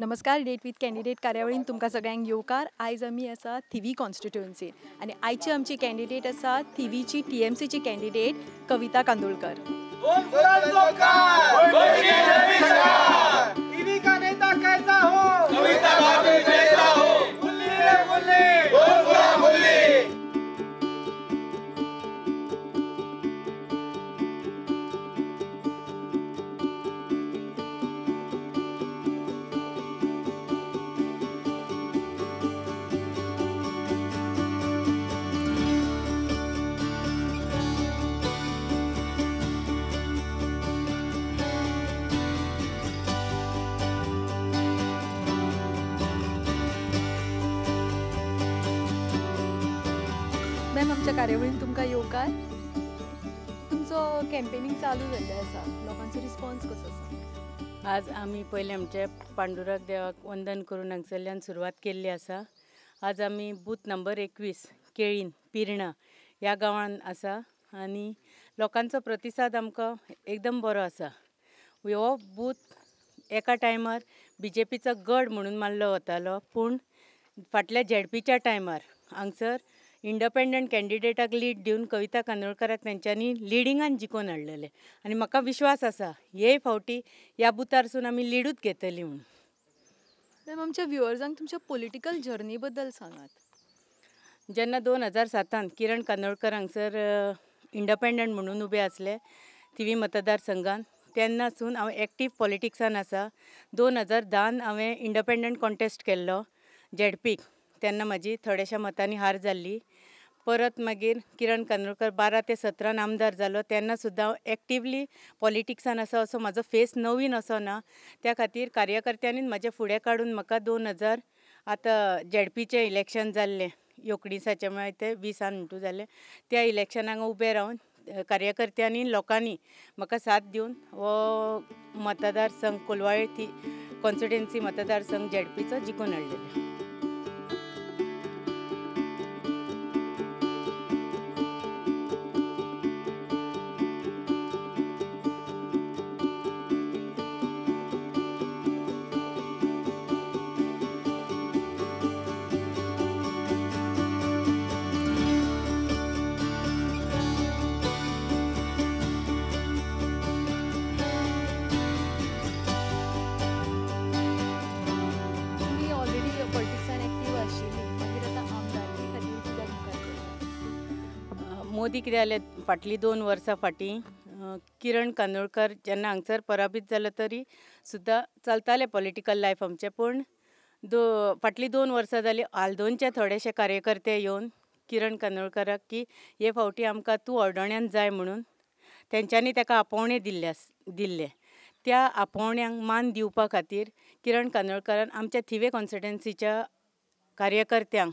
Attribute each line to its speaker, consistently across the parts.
Speaker 1: नमस्कार, date with candidate कार्यावळीन तुमकां सगळ्यांक येवकार. आयज आमी आसा थिवी कॉन्स्टिट्युएन्सीन आनी आयची आमची कॅन्डिडेट आसा थिवीची टीएमसीची कॅन्डिडेट कविता कांदोळकर. मॅम, आमच्या कार्यावळीन तुमकां येवकार. तुमचो कॅम्पेनिंग चालू जाल्लें आसा, लोकांचो रिस्पॉन्स कसो आसा?
Speaker 2: आज आमी पयलें आमच्या पांडुरंग देवाक वंदन करून हांगसरल्यान सुरवात केल्ली आसा. आज आमी बूथ नंबर 21 केळीन पिर्णा ह्या गांवान आसा आनी लोकांचो प्रतिसाद आमकां एकदम बरो आसा. हो बूथ एका टायमार बीजेपीचो गड म्हणून मानलो वतालो, पूण फाटल्या झेडपीच्या टायमार हांगसर इंडिपेंडंट कॅन्डिडेटाक लीड दिवन कविता कांदोळकराक तेंच्यांनी लिडिंगान जिखोवन हाडलेलें आनी म्हाका विश्वास आसा हे फावटी ह्या बुथारसून आमी लिडूच घेतली म्हणून.
Speaker 1: मॅम, आमच्या व्युअर्सांक तुमच्या पॉलिटिकल जर्नी बद्दल सांगात.
Speaker 2: जेन्ना 2007 किरण कांदोळकर हांगसर इंडिपेंडंट म्हणून उबे आसले थिवी मतदारसंघान, तेन्नासून हांव एक्टीव पॉलिटिक्सान आसा. 2010 हांवें इंडिपेंडंट कॉन्टेस्ट केल्लो झेडपीक, तेन्ना म्हाजी थोड्याशा मतांनी हार जाल्ली. परत मागीर किरण कांदोळकर 12 ते 17 आमदार जालो, तेन्ना सुद्दां हांव एक्टिवली पॉलिटिक्सान आसा. असो म्हाजो फेस नवीन असो ना, त्या खातीर कार्यकर्त्यांनी म्हाजें फुडें काडून म्हाका 2000 आतां झेडपीचें इलेक्शन जाल्लें 19 म्हळ्यार ते 20 म्हणटू जालें, त्या इलेक्शनाक उबें रावन कार्यकर्त्यांनी लोकांनी म्हाका साथ दिवन हो मतदारसंघ कोलवाळे कॉन्स्टिट्युएन्सी मतदारसंघ झेडपीचो जिखून हाडलेलो. मोदी कितें जालें, फाटलीं 2 वर्सां फाटीं किरण कांदोळकर जेन्ना हांगसर पराभीत जालो तरी सुद्दां चलतालें पॉलिटिकल लायफ आमचें, पूण फाटलीं 2 वर्सां जालीं आल्दोनचे थोडेशे कार्यकर्ते येवन किरण कांदोळकराक की हे फावटी आमकां तूं ऑर्डोण्यान जाय म्हणून तेंच्यांनी ताका आपोवणें दिल्लें. त्या आपोवण्यांक मान दिवपा खातीर किरण कांदोळकरान आमच्या थिवे कॉन्स्टिट्युएन्सीच्या कार्यकर्त्यांक,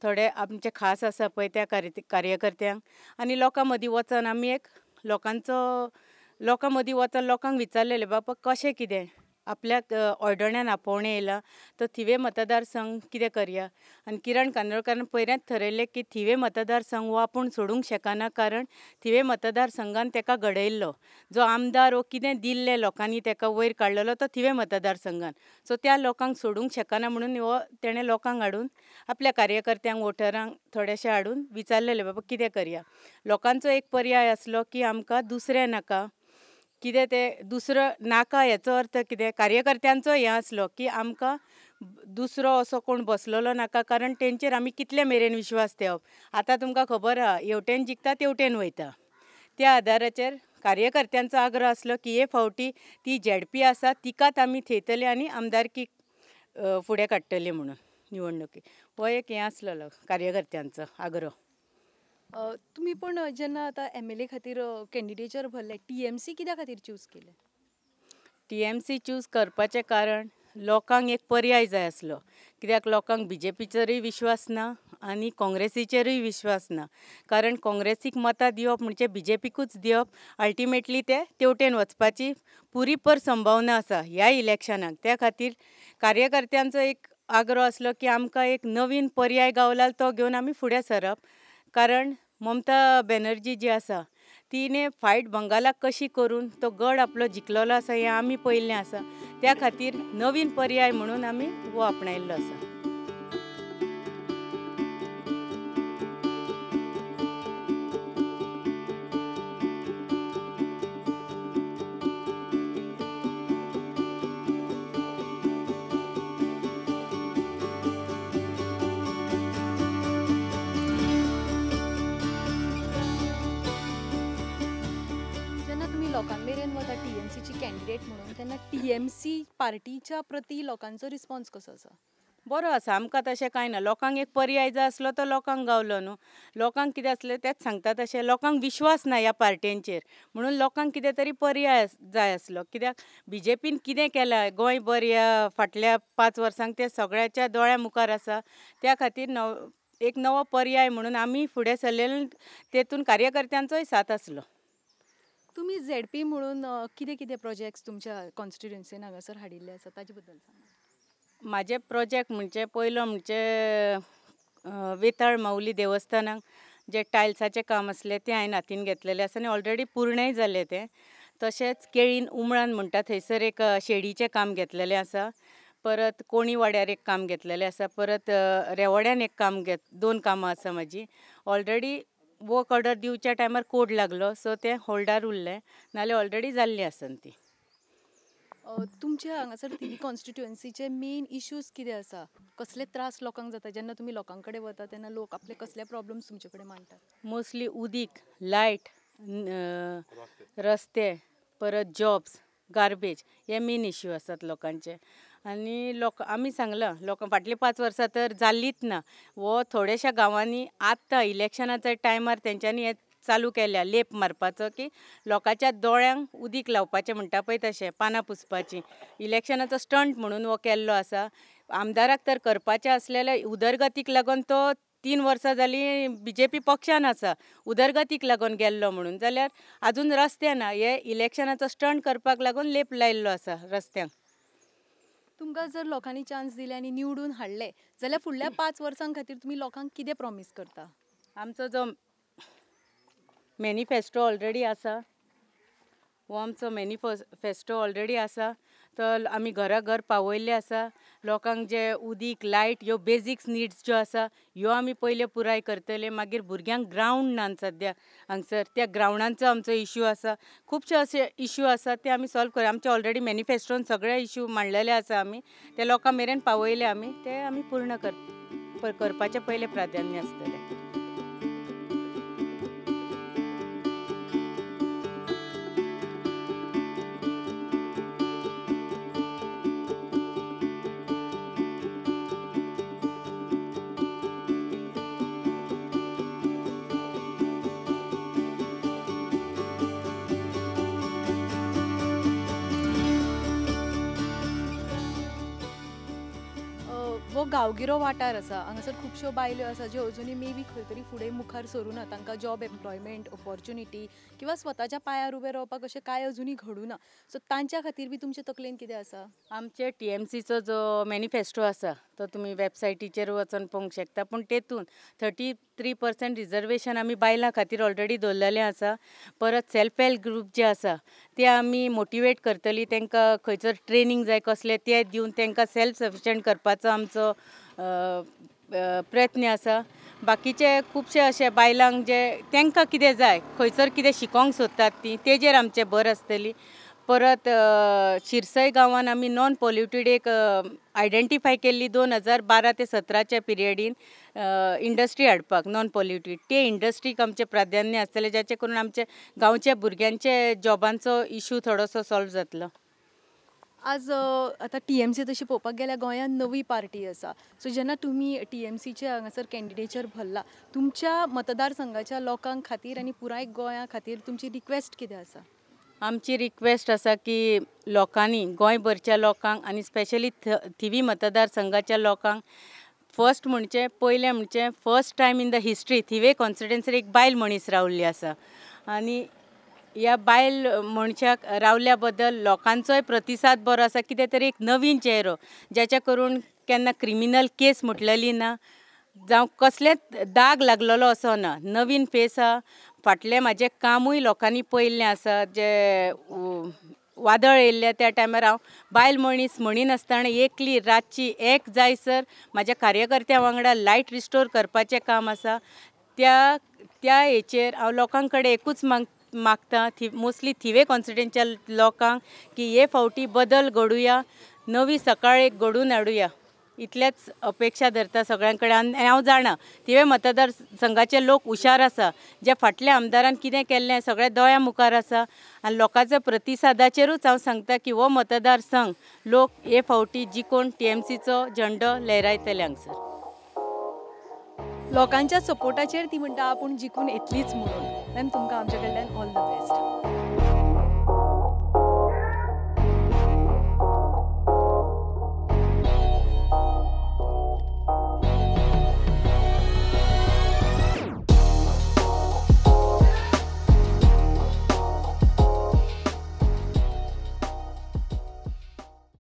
Speaker 2: थोडे आमचे खास आसा पळय त्या कार्यकर्त्यांक आनी लोकां मदीं वचून आमी एक लोकां मदीं वचून लोकांक विचारलेलें, बाबा कशें कितें आपल्याक ऑर्डोण्यान आपोवणें येयलां तर थिवे मतदारसंघ कितें करया. आनी किरण कांदोळकरान पयल्याच थरयलें की थिवे मतदारसंघ हो आपूण सोडूंक शकना, कारण थिवे मतदारसंघान ताका घडयल्लो जो आमदार वो कितें दिल्लें लोकांनी ताका वयर काडलेलो तो थिवे मतदारसंघान, सो त्या लोकांक सोडूंक शकना म्हणून हो तेणें लोकांक हाडून आपल्या कार्यकर्त्यांक वोटरांक थोडेशे हाडून विचारलेलें बाबा कितें करया. लोकांचो एक पर्याय आसलो की आमकां दुसरें नाका, कितें तें दुसरो नाका हेचो अर्थ कितें कार्यकर्त्यांचो हें आसलो की आमकां दुसरो असो कोण बसलेलो नाका, कारण तेंचेर आमी कितले मेरेन विश्वास ठेवप. आतां तुमकां खबर आहा हेवटेन जिखता तेवटेन वयता, त्या आदाराचेर कार्यकर्त्यांचो आग्रह आसलो की हे फावटी ती झेडपी आसा तिकाच आमी थेयतले आनी आमदारकी फुडें काडटले म्हणून निवडणुकी, हो एक हें आसलेलो कार्यकर्त्यांचो आग्रह.
Speaker 1: तुमी पण जेन्ना आतां MLA खातीर कॅन्डिडेचर भरलें, टीएमसी कित्या खातीर चूज केलें?
Speaker 2: टीएमसी चूज करपाचें कारण लोकांक एक पर्याय जाय आसलो, कित्याक लोकांक बीजेपीचेरूय विश्वास ना आनी काँग्रेसीचेरूय विश्वास ना, कारण काँग्रेसीक मतां दिवप म्हणजे बीजेपीकूच दिवप, अल्टिमेटली ते तेवटेन वचपाची पुरीपर संभावना आसा ह्या इलेक्शनाक. त्या खातीर कार्यकर्त्यांचो एक आग्रो आसलो की आमकां एक नवीन पर्याय गावला तो घेवन आमी फुडें सरप, कारण ममता बॅनर्जी जी आसा तिने फायट बंगालाक कशी करून तो गड आपलो जिखलेलो आसा हें आमी पळयल्लें आसा. त्या खातीर नवीन पर्याय म्हणून आमी हो आपणायल्लो आसा.
Speaker 1: लोकां मेरेन वता टीएमसीची कॅन्डिडेट म्हणून तेन्ना टीएमसी पार्टीच्या प्रती लोकांचो रिस्पॉन्स कसो आसा?
Speaker 2: बरो आसा, आमकां तशें कांय ना. लोकांक एक पर्याय जाय आसलो तो लोकांक गावलो न्हू. लोकांक कितें आसलें तेंच सांगता तशें लोकांक विश्वास ना ह्या पार्ट्यांचेर म्हणून लोकांक कितें तरी पर्याय जाय आसलो. कित्याक बीजेपीन कितें केलां गोंयभर ह्या फाटल्या 5 वर्सांक तें सगळ्याच्या दोळ्या मुखार आसा. त्या खातीर एक नवो पर्याय म्हणून आमी फुडें सरलेले, तेतून कार्यकर्त्यांचोय साथ आसलो.
Speaker 1: तुमी झेडपी म्हणून कितें कितें प्रोजेक्ट्स तुमच्या कॉन्स्टिट्युएन्सीन हांगासर हाडिल्ले आसा ताजे बद्दल सांगा.
Speaker 2: म्हाजे प्रोजेक्ट म्हणजे पयलो म्हणजे वेताळ माऊली देवस्थानाक जे टायल्साचें काम आसलें तें हांवें हातीन घेतलेलें आसा आनी ऑलरेडी पूर्णय जालें तें. तशेंच केळीन उमळान म्हणटा थंयसर एक शेडीचें काम घेतलेलें आसा. परत कोणी वाड्यार एक काम घेतलेलें आसा. परत रेवड्यान एक काम 2 कामां आसा म्हाजी. ऑलरेडी वर्क ऑर्डर दिवच्या टायमार कोड लागलो सो तें होल्डार उरलें, नाल्यार ऑलरेडी जाल्ली आसन ती.
Speaker 1: तुमच्या हांगासर थिवी कॉन्स्टिट्युएन्सीचे मेन इश्यूज कितें आसा? कसले त्रास लोकांक जाता जेन्ना तुमी लोकां कडेन वता तेन्ना लोक आपले कसले प्रॉब्लम्स तुमचे कडेन मांडटात?
Speaker 2: मोस्टली उदीक, लायट, रस्ते, परत जॉब्स, गार्बेज हे मेन इश्यू आसात लोकांचे. आनी लोक आमी सांगलां लोकां फाटलीं 5 वर्सां तर जाल्लीच ना. हो थोड्याशा गांवांनी आत्तां इलेक्शनाच्या टायमार तेंच्यांनी हें चालू केल्या लेप मारपाचो की लोकांच्या दोळ्यांक उदीक लावपाचें म्हणटा पळय तशें पानां पुसपाचीं इलेक्शनाचो स्टंट म्हणून हो केल्लो आसा. आमदाराक तर करपाचें आसलेलें उदरगतीक लागून तो 3 वर्सां जालीं बीजेपी पक्षान आसा, उदरगतीक लागून गेल्लो म्हणून, जाल्यार आजून रस्ते ना. हे इलेक्शनाचो स्टंट करपाक लागून लेप लायिल्लो आसा रस्त्यांक.
Speaker 1: तुमकां जर लोकांनी चान्स दिले आनी निवडून हाडले जाल्यार फुडल्या 5 वर्सां खातीर तुमी लोकांक कितें प्रॉमीस करता?
Speaker 2: आमचो जो मॅनिफेस्टो ऑलरेडी आसा, हो आमचो मॅनिफेस्टो ऑलरेडी आसा, तो आमी घरा घर पावयल्ले आसा. लोकांक जे उदीक, लायट ह्यो बेजिक्स निड्स ज्यो आसा ह्यो आमी पयल्यो पुराय करतले. मागीर भुरग्यांक ग्रावंड ना सद्या हांगसर, त्या ग्रावंडांचो आमचो इश्यू आसा. खुबशे अशे इश्यू आसा ते आमी सॉल्व कर. आमचे ऑलरेडी मॅनिफेस्टोन सगळे इश्यू मांडलेले आसा, आमी ते लोकां मेरेन पावयले, आमी ते आमी पूर्ण करपाचें पयलें प्राधान्य आसतलें.
Speaker 1: हो गांवगिरो वाठार आसा, हांगासर खुबश्यो बायल्यो आसा ज्यो अजुनूय मे बी खंय तरी फुडें मुखार सरूना, तांकां जॉब, एम्प्लॉयमेंट ऑपॉर्च्युनिटी किंवा स्वताच्या पांयार उबें रावपाक अशें कांय अजुनूय घडूना. सो तांच्या खातीर बी तुमचे तकलेन कितें आसा?
Speaker 2: आमचे टीएमसीचो जो मॅनिफेस्टो आसा तो तुमी वेबसायटीचेर वचून पळोवंक शकता, पूण तेतून 33% रिजर्वेशन आमी बायलां खातीर ऑलरेडी दवरलेलें आसा. परत सेल्फ हेल्प ग्रूप जे आसा ते आमी मोटिवेट करतली, तांकां खंयसर ट्रेनींग जाय कसलें तें दिवन तांकां सेल्फ सफिशंट करपाचो आमचो प्रयत्न आसा. बाकीचे खुबशे अशे बायलांक जे तांकां कितें जाय, खंयसर कितें शिकोंक सोदतात ती, तेजेर आमचें भर आसतली. परत शिरसय गांवान आमी नॉन पोल्युटेड एक आयडेंटिफाय केल्ली 2012 ते 17च्या पिरियडीन इंडस्ट्री हाडपाक नॉन पोल्युटेड, ते इंडस्ट्रीक आमचें प्राधान्य आसतलें, जाचें करून आमचे गांवच्या भुरग्यांचे जॉबांचो इशू थोडोसो सॉल्व जातलो.
Speaker 1: आज आतां टीएमसी तशी पळोवपाक गेल्यार गोंयांत नवी पार्टी आसा, सो जेन्ना तुमी टीएमसीचे हांगासर कॅन्डिडेचर भरला, तुमच्या मतदारसंघाच्या लोकां खातीर आनी पुराय गोंया खातीर तुमची रिक्वेस्ट कितें आसा?
Speaker 2: आमची रिक्वेस्ट आसा की लोकांनी, गोंयभरच्या लोकांक आनी स्पेशली थिवी मतदारसंघाच्या लोकांक फर्स्ट म्हणजे पयलें म्हणजे first time in the history Thivim कॉन्स्टिट्युएन्सीर एक बायल मनीस रावल्ली आसा आनी ह्या बायल मनशाक रावल्या बद्दल लोकांचोय प्रतिसाद बरो आसा. कितें तरी एक नवीन चेहरो ज्याच्या करून केन्ना क्रिमिनल केस म्हटलेली ना, जावं कसलेंच दाग लागलेलो असो ना, नवीन फेस आहा. फाटलें म्हाजें कामूय लोकांनी पळयल्लें आसा, जे वादळ येयल्लें त्या टायमार हांव बायल मनीस म्हणिनासतना एकली रातची एक जायसर म्हाज्या कार्यकर्त्या वांगडा लायट रिस्टोर करपाचें काम आसा. त्या त्या हेचेर हांव लोकां कडेन एकूच मागता, मोस्टली थिवे कॉन्स्टिट्युएंसीच्या लोकांक की हे फावटी बदल घडुया, नवी सकाळ एक घडून हाडुया, इतलेच अपेक्षा धरता सगळ्यां कडेन. आनी हांव जाणा थिवे मतदारसंघाचे लोक हुशार आसा, जे फाटल्या आमदारान कितें केल्लें सगळें दोळ्यां मुखार आसा आनी लोकांच्या प्रतिसादाचेरूच हांव सांगता की हो मतदारसंघ लोक हे फावटी जिखून टीएमसीचो झेंडो लहरायतले हांगसर.
Speaker 1: लोकांच्या सपोर्टाचेर ती म्हणटा आपूण जिखून येतलीच म्हणून. मॅम, तुमकां आमच्या कडल्यान ऑल the best.